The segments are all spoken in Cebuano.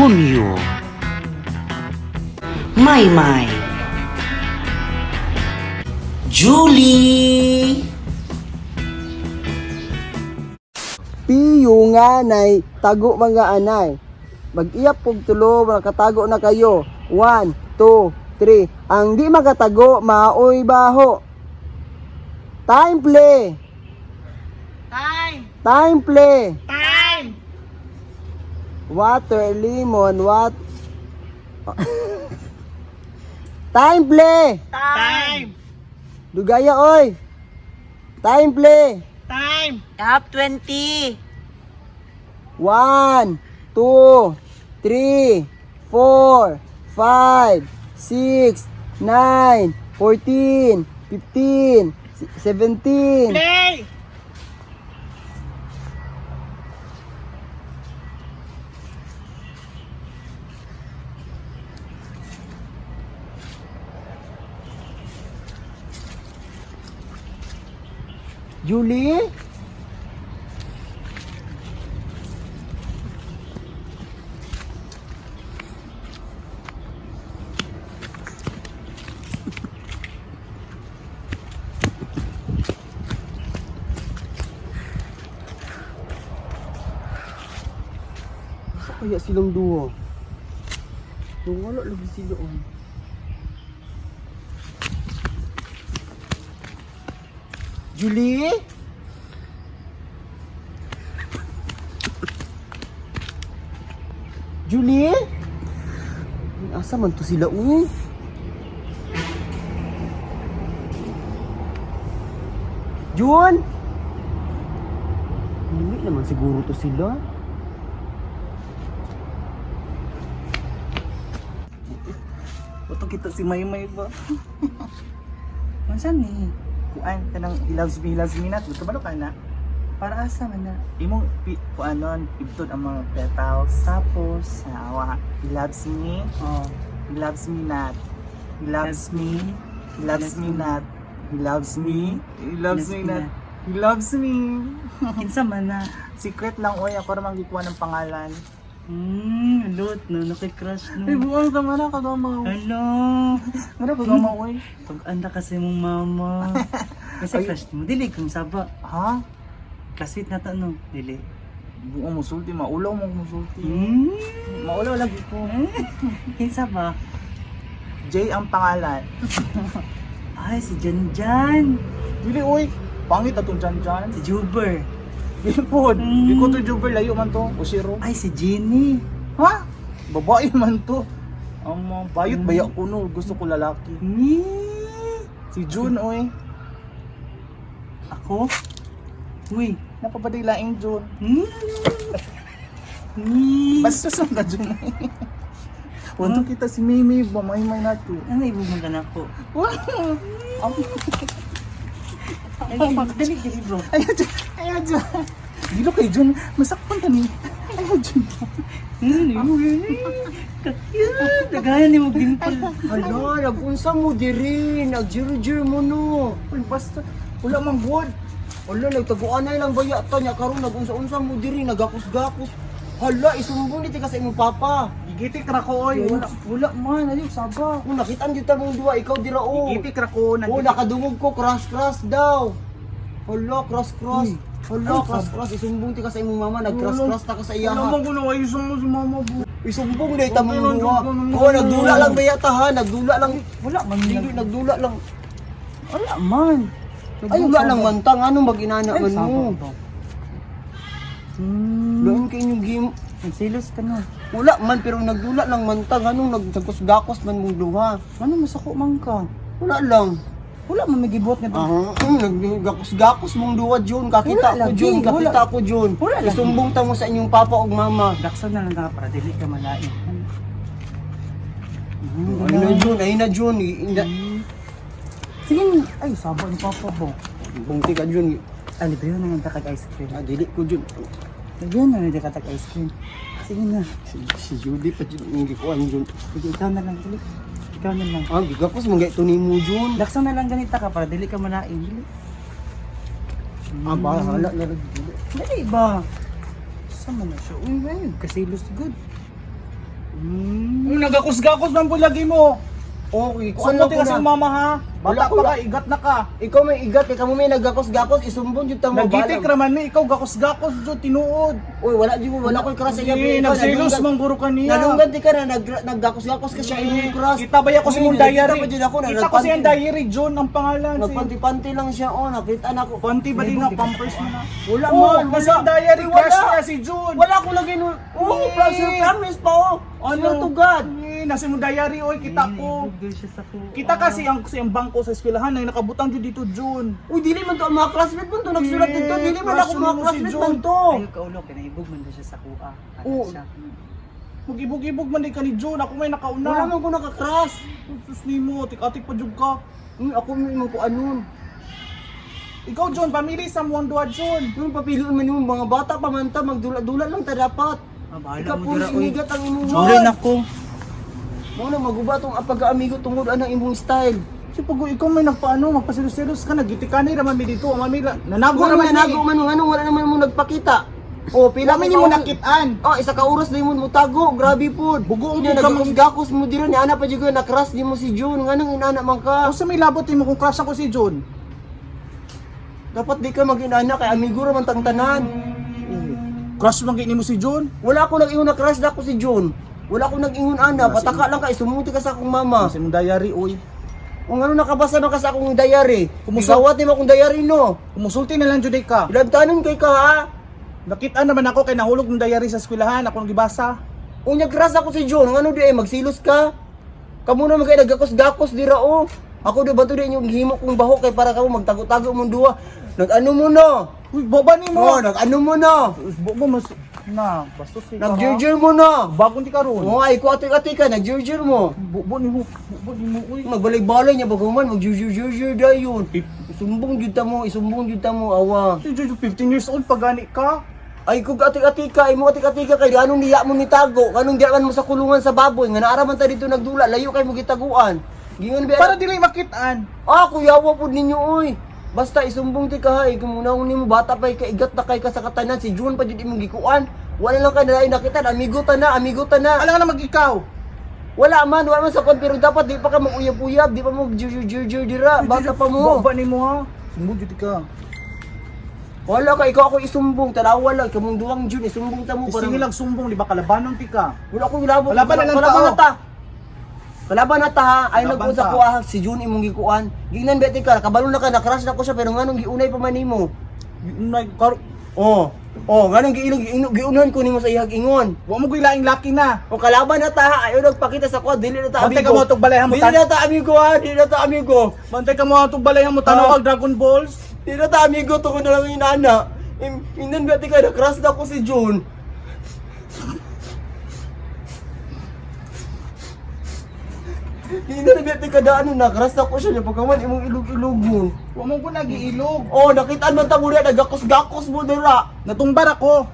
Hunyo. Maymay. Julie. Piyo nga nay, tago mga anay. Mag-iyap og tulo, makatago na kayo. 1, 2, 3. Ang di makatago, maoy baho. Time play. Time! Time play. Time! Water, lemon, what? Time play. Time! Dugaya oy. Time play. Time! Top 20. 1, 2, 3, 4, 5, 6, 9, 14, 15, 17. Play! Julie? Asa kaya silang duha? Wala lagi sila oh. Julie? Julie? Asa man to sila uy? Jun? Hindi naman siguro to sila. Wato kita si Maymay ba? Unsa ni? Kuan kanang he loves me not. Kabalo ka na. Para asa man na? Imong kuanon ibtod ang mga petals. Tapos, Awa, he loves me, oh, he loves me not. He loves me, he loves me not. He loves me, he loves me not. He loves me. Kinsa man na? Secret lang oy, ako ra man gikuha ng pangalan. Lot no, naki-crush no. Ay, buang sama na kagamaw. Hello. Mara kagamaw oy. Pag-anda kasi mong mama. Kasi Ay. crush mo, dili kung saba. Ha? Classmate na to no, dili. Buang musulti, maulaw mo musulti. Maulaw lagi ko. Kinsa ba? Jay ang pangalan. Ay, si Jan Jan. Dili oy, pangit atong Jan Jan. Si Juber. Dili pod. Mm. Di ko to Juber layo man to. Usiro. Ay, si Jenny. Ha? Babae man to. Ang mga bayot baya ko no, gusto ko lalaki. Ni. Si June oy. Ako? Uy. Napabaday laing June. Ni. Basta sa ka June. Punto kita si Mimi, bamaymay na to. Ano ibubong ka na ako? Wow! Ay, dali, dali bro. Ayaw Jun! Ayaw Jun! Dilo kay Jun, masakpan ka ni. Ayaw Jun. Ka-cute! Nagaya ni mo dimple. Hala, nag-unsa mo diri, nag-jiro-jiro mo no. Uy, basta. Wala mang good. Hala, nagtaguanay lang baya ta nya karon nag-unsa-unsa mo diri, nagakos-gakos. Hala, isumbong ni ka sa imong papa. Gigitik ra ko oy. Wala, wala man, ayaw saba. Kung nakita gyud ta mong duwa, ikaw dira oh. Gigitik ra ko. Oh, nakadungog ko, cross-cross daw. Hala, cross-cross. Hala, cross-cross. Isumbong ti ka sa imong mama, nag-cross-cross ta ka sa iya. Wala ha. man ko na ayusan mo si mama bo. Isumbong na ita Okay mong lang, duwa. joke lang. Oh, nagdula lang baya ta ha, nagdula lang. Wala man. Dili, nagdula lang. Wala man. Nagdula lang man ta, ngano mag-inana Ay, man saba mo. ba? Hmm. Lain kay inyong game. Nagsilos ka na. Wala man pero nagdula lang man ta, nganong nagdagos-gakos man mong duha. Ano masako man ka? Wala lang. Wala man may gibuhat nga Ah, nagdagos-gakos mong duha June, kakita Wala ko lagi, June, kakita ko June. Wala lagi. Isumbong ta mo sa inyong papa ug mama. Daksan na lang ka para dili ka malain. Ay na June, ay na June. Sige, ay saba ni papa bo. Bungti ka June. Ah, libre na lang ka ice cream. Ah, dili ko June. Libre na lang ka ice cream. Sige na. Si Judy pa June, hindi ko ang June. Sige, ikaw na lang dili. Ikaw na lang. Ah, gigapos man gayto nimo June. Daksan na lang ganita ka para dili ka malain. Dili. Ah, bahala na lang. Dili. Dali ba? Sama na siya. Uy, ay, kasilos good. Kung nagakusgakos man po lagi mo. Okay, kung Ano ano ti kasi ko na. mama ha? Bata Wala ko pa na. ka, igat na ka. Ikaw may igat kay kamo may nagakos-gakos isumbong jud ta mo. Nagitik bahala. raman ni ikaw gakos-gakos jud tinuod. Uy, wala jud wala koy crush sa iya. Eh, Ikaw, nagselos nalunggan- man guro kaniya. Nalunggan di ka na naggakos-gakos ka siya imong crush. Kita ba ako sa Uy, imong nakita diary? pa jud ako na Kita ko sa iyang diary, John ang pangalan. Si Nagpanti-panti lang siya oh, nakita na ako. Panty ba din na pampers mo na? Wala Oh, man, nasa wala. iyang diary Uy, crush wala. niya si June. Wala ko lagi nun. Oh, Eh. promise, promise pa oh. Ano? Swear to God. Eh, nasa imong diary oy, kita ko. Ibog siya sa kuha. Kita kasi ang si ang bangko sa eskwelahan ay nakabutang jud dito June. Uy, dili man to ang mga classmate man to nagsulat Eh, dito. Dili man crush ako mga mo si classmate June. man to. Ayaw kaulo kay naibog man daw siya sa kuha. Ano Oo. siya? Mag-ibog-ibog man di ka ni June, ako may nakauna. Wala man ko naka-crush. Sus nimo, tik-atik pa jud ka. Uy, ako may imong kuanon. Ikaw June, pamili sa muang duha June. Yung papilion man yung mga bata pa man ta magdula-dula lang ta dapat. Ah, bahala Ikaw mo puro dira oy. inigat ang imong Sorry na ko. Mo na maguba tong apag-amigo tungod anang imong style. Kasi pag ikaw may nagpaano, magpaselos-selos ka, nagitikanay raman mi dito, ang mami nanago Wala raman man ni. nago man ano wala naman mo nagpakita. Oh, pila Wala man mo nakitaan. Oh, isa ka oras na mo mutago, grabe pod. Bugo ang Nya ka nagakos-gakos mo dira ni ana pa jud na crush di mo si June, nganong inana man ka. Ako sa may labot nimo kung crush ako si June. Dapat di ka mag-inana kay amigo ra man tang tanan. Crush man gini mo si June. Wala ako nag-ingon na crush na ako si June. Wala ako nag-ingon ana, pataka lang kay sumuti ka sa akong mama. Sa imong diary oy. Kung ano nakabasa man ka sa akong diary. Kumusot. Gawat nimo akong diary no. Kumusulti na lang jud ka. Ilabtanon kay ka ha. Nakita naman ako kay nahulog ng diary sa eskwelahan, ako nang gibasa. Unya crush ako si June, ngano di ay magsilos ka? Kamo na magkay nagakos-gakos dira oh. Ako do ba to di inyong himo kong bahok kay para kamo magtago-tago mong duwa. Nag-ano mo no? Uy, boba nimo. Oh, nag-ano mo no? Boba mas na, bastos eh. Nag-jurjur mo no? Bagong di karon. Oh, ay ko ati-ati ka, nag-jurjur mo. Bobo nimo, bobo nimo uy. Magbalay-balay niya bago man mag-jurjur-jurjur dayon. Isumbong jud ta mo, isumbong jud ta mo awa. Si Jojo 15 years old pag gani ka. Ay kung ati-ati ka, imo ati-ati ka kay anong niya mo nitago, kanong diya man mo sa kulungan sa baboy, nga naara man ta dito nagdula, layo kay mo gitaguan. Gingon ba? Para dili makitaan. Ah, kuyawa po ninyo oy. Basta isumbong ti ka hay, kung una nimo bata pa kay igat na kay ka sa katanan si June pa jud imong gikuan. Wala lang kay nalain nakita, amigo ta na, amigo ta na. Alam nga na mag-ikaw. Wala man sa kon pero dapat di pa ka mag-uyab-uyab, di pa mo jur jur jur dira, bata pa mo. Boba nimo ha. Sumbong jud ka. Wala ka ikaw ako isumbong, tanawa lang kamong duwang June isumbong ta mo Para lang sumbong di ba kalabanon ti ka. Wala ko gilabot. Kalaban na lang Kalaban tao. na ta. Kalaban na ta ha. Ay Kalaban nag sa ta. ko ah, si June imong gikuan. Gingnan beti ka, kabalo na ka, na-crush na ko siya pero nganong giunay pa man nimo. Nay kar Oh. Oh, nganong giilog giunahan ko nimo sa ihag ingon. wa mo gilaing laki na. O kalaban na ta ha, ayaw nagpakita sa ko, dili na ta Bantay amigo. ka mo tog balayan mo Dili tan. na ta amigo ha, dili na ta amigo. Bantay ka mo atong balayan mo tanaw Ah. kag Dragon Balls. Dili na ta amigo to ko na lang inana. Ingnan beti ka, na-crush na ko si June. Ingnan beti ka da ano na-crush na ko siya niya pagkaman imong ilog-ilog mo. Wa mo ko nagiilog. Oh, nakitaan man ta mo na nagakos-gakos mo dira. Natumbar ako.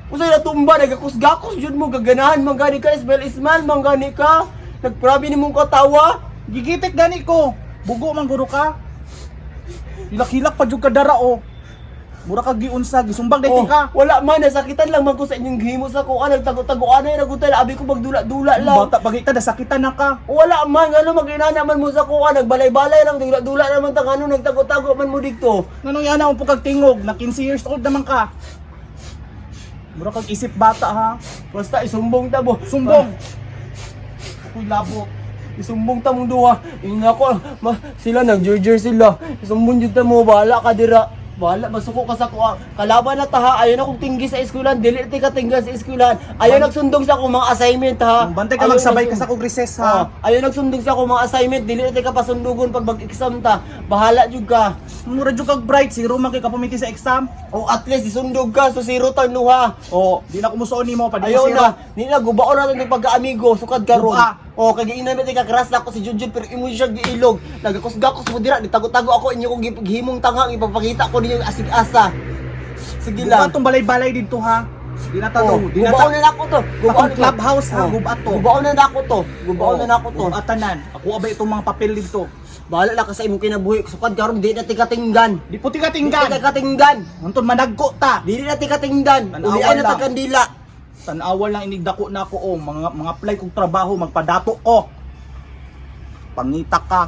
Usay natumba, nagakos-gakos jud mo gaganahan man gani ka, Ismael Ismael man gani ka. Nagprabi nimong katawa. Gigitik gani ko. Bugo man guro ka. Hilak-hilak pa jud ka dara oh. Mura kag giunsa, gisumbag dai Oh, ka. wala man, nasakitan lang man ko sa inyong gihimo sa kuan, nagtago-tagoan na nagutal, abi ko magdula-dula lang. Bata pagita nasakitan na ka. Wala man, ano maginana man mo sa kuan, nagbalay-balay lang, dula-dula naman ta ngano nagtago-tago man mo dito. Nganong yana ang kag tingog, na 15 years old naman ka. Mura kag isip bata ha. Basta isumbong ta mo. Sumbong. Ako'y labot. Isumbong ta mong duha. Ingna ko, ma, sila nagjurjur sila. Isumbong jud ta mo, bahala ka dira. Bahala, masuko ka sa kuha. Kalaban na ta ha, ayaw na kong tinggi sa eskwelahan, dili ti ka tinggan sa eskwelahan. Ayaw nagsundong sa akong mga assignment ha. Bantay ka Ayaw magsabay ka nagsund- sa kong recess Ah, ha. ayaw nagsundong sa akong mga assignment, dili ti ka pasundugon pag mag-exam ta. Bahala jud ka. Mura jud kag bright, zero man kay ka pumiti sa exam. O at least isundog ka so zero tan ha. O, di na kumusuon nimo pa di Ayaw ko zero. na, ni na gubaon na itong pagka-amigo, sukad karon. Guba. O kay giinan na ka crush na ako si Junjun pero imo siya giilog. Nagakos-gakos mo dira, nitago-tago ako inyo kong gihimong tanga ipapakita ko ninyo asig-asa. Sige Guba lang. tong balay-balay didto ha. Di na ta Oh, to, di na ta. gubaon na nako to. Gubaon Atong clubhouse ha, Oh, guba to. Gubaon na nako to. Gubaon na nako to. Guba tanan. Ako abay itong mga papel didto. Bahala na ka sa imong kinabuhi. Sukad karon di na ti katinggan. Di puti ka Di tinggan. na ti katinggan. Anton managko ta. Dili na ti katinggan. Tanawan Ulian na ta lang. kandila. Tanawa lang inigdako na ako oh, mga mga apply kog trabaho, magpadato ko. Pangita ka.